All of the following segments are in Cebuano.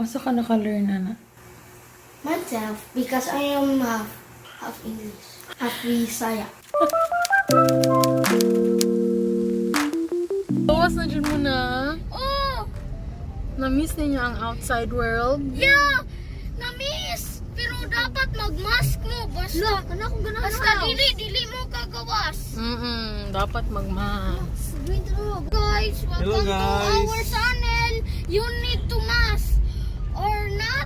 Asa ka naka-learn, ana? Myself, because I am half, half English, half Bisaya. Gawas na dyan mo na. Oh! Na-miss ninyo ang outside world. Yeah! Na-miss! Pero dapat mag-mask mo. Basta, basta dili, dili mo kagawas. Dapat mag-mask. Guys, welcome Hello, to guys. Our channel. You need to mask or not,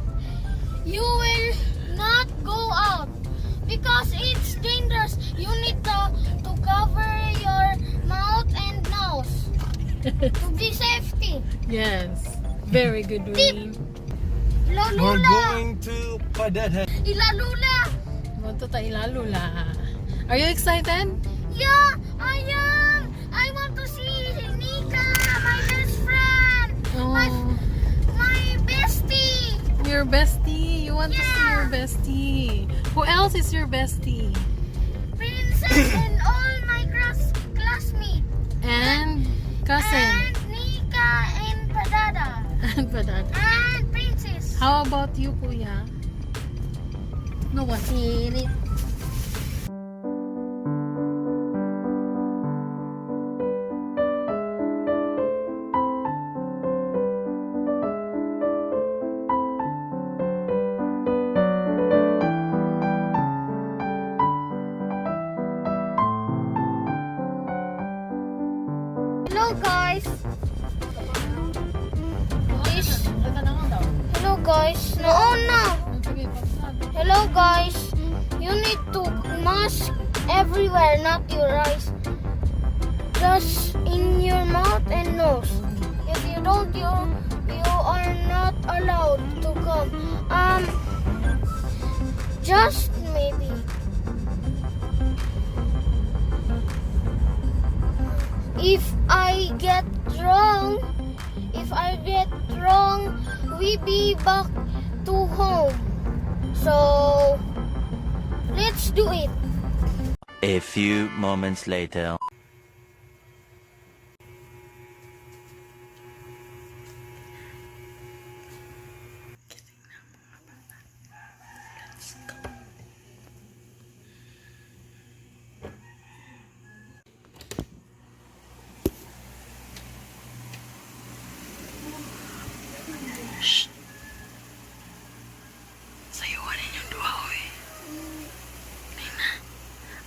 you will not go out because it's dangerous. You need to cover your mouth and nose to be safety. Yes. Very good, Wayne. We're Lalula, going to Padada. ilalula. Punta tayo Ilalula. Are you excited? Yeah, I am. I want to see Nika, my best friend, Oh, my bestie. Your bestie. You want to see your bestie. Who else is your bestie? Princess and all my classmates. And cousin. And Nika and Padada. And Padada. And Princess. How about you, Kuya? No one. Sirit. Hello, guys. This, hello, guys. Noon na. Hello, guys, you need to mask everywhere, not your eyes. Just in your mouth and nose. If you don't, you are not allowed to come. Just maybe. If I get wrong, if I get wrong, we be back to home. So let's do it. A few moments later. Let's go. Shh. Sayuan ninyong duha, oy. Nina,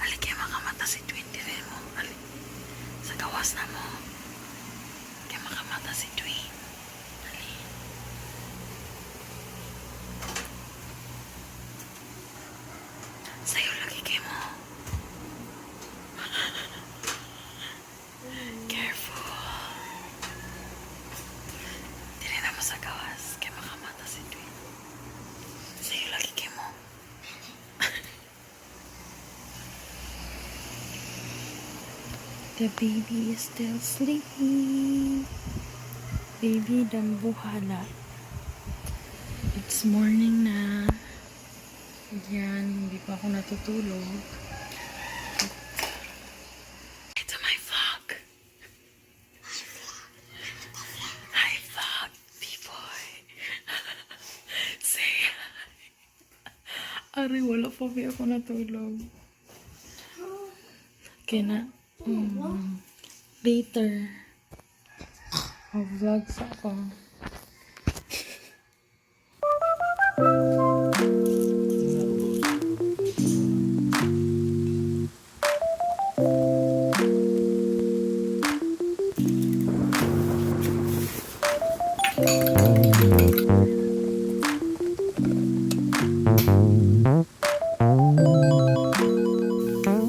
ali kay makamata si Twin dire mo. Ali. Sa gawas na mo. Kay makamata si Twin. Ali. Sa'yo lagi kay mo. Careful. Dili na mo sa gawas. Kay makamata si Twin. Sa'yo lagi kay mo. The baby is still sleeping. Baby dambuhala. It's morning na. Yan, hindi pa ako natutulog. Ito my vlog. Hi, vlog, B-boy. Say hi. Ari, wala pa ba ako natulog. Okay na. Later. Mag-vlog sa ako.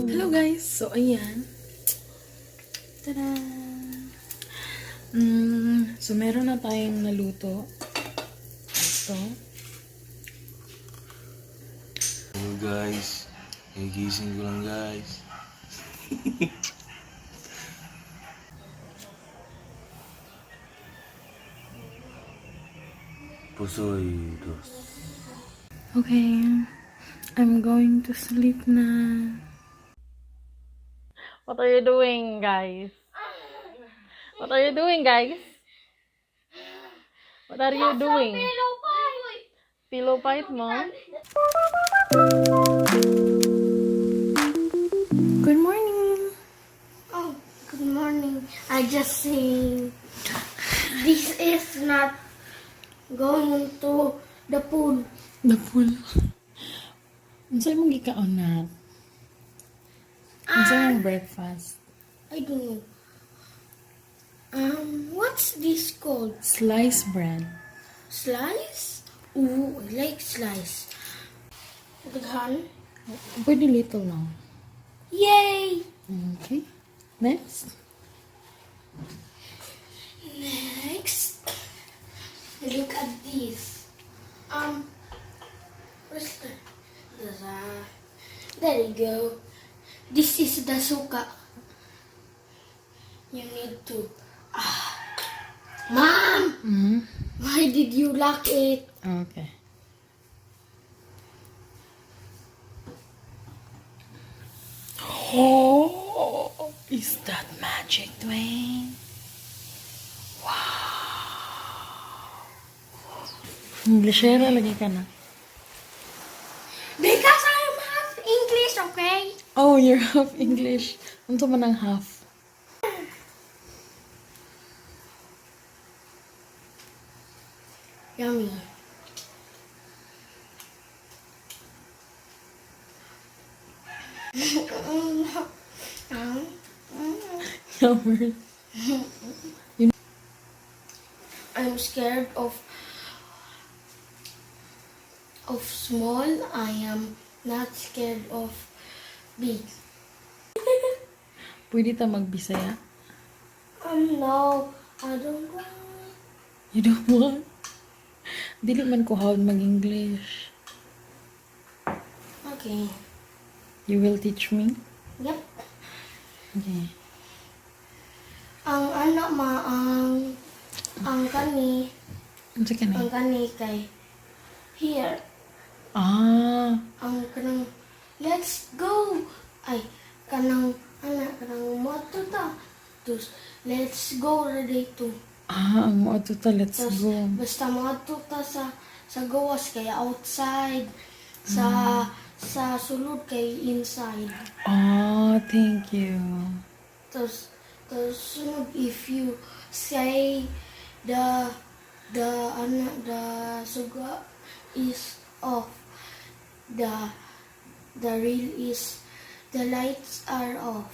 Hello, guys! So, ayan. Tada! So, meron na tayong naluto. Ito. Hello, guys. Nagigising ko lang, guys. Pusoy dos. Okay. I'm going to sleep na. What are you doing, guys? What are you doing, guys? What are you doing? Hello. Pillow fight mo? Good morning. Oh, good morning. I just sing. This is not going to the pool. The pool. Unsa imong gikaon na? Unsa imong breakfast? I don't know. What's this called? Slice bread. Slice? Ooh, I like slice. Daghan. Pwede little lang. Yay! Okay. Next. Next, look at this. Where's the there you go. This is the suka. You need to. Ah. Mom, why did you lock it? Okay. Oh, is that magic, Dwayne? Wow. Englishera lagi ka na. Because I'm half English, okay? Oh, you're half English. Unsa man ang half? Yummy. Yummer. I'm scared of small. I am not scared of big. Pwede ta magbisaya? No, I don't want. You don't want? Dili man ko hawd mag-English. Okay. You will teach me? Yep. Okay. Ang anak ma ang kani Unsa ka ang na? kani kay here Ah, ang kanang let's go ay kanang anak kanang moto ta. Tapos, let's go ready to. Ah, ang mo ta, let's Tapos, go. basta moadto ta sa gawas kay outside, sa sulod kay inside. Ah, thank you. Tapos sunod if you say the ano the suga is off, the reel is the lights are off.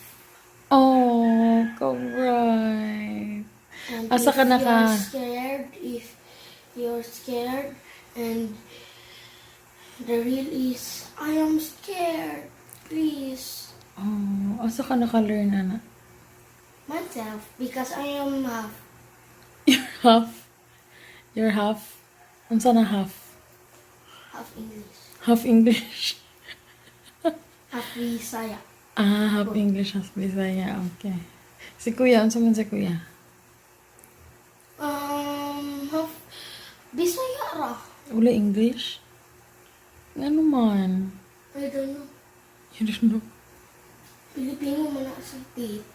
Oh, correct. And Asa if ka naka- you're scared, if you're scared, and the reel is, "I am scared, please." Oh, asa ka naka-learn, ana? Myself, because I am half. You're half. You're half. Unsa na half? Half English, Half English. Half Bisaya. Ah, half English, half Bisaya. Okay. Si Kuya, unsa man si Kuya? Half Bisaya ra. Wala English? Ano man? I don't know. You don't know. Pilipino man na sa date.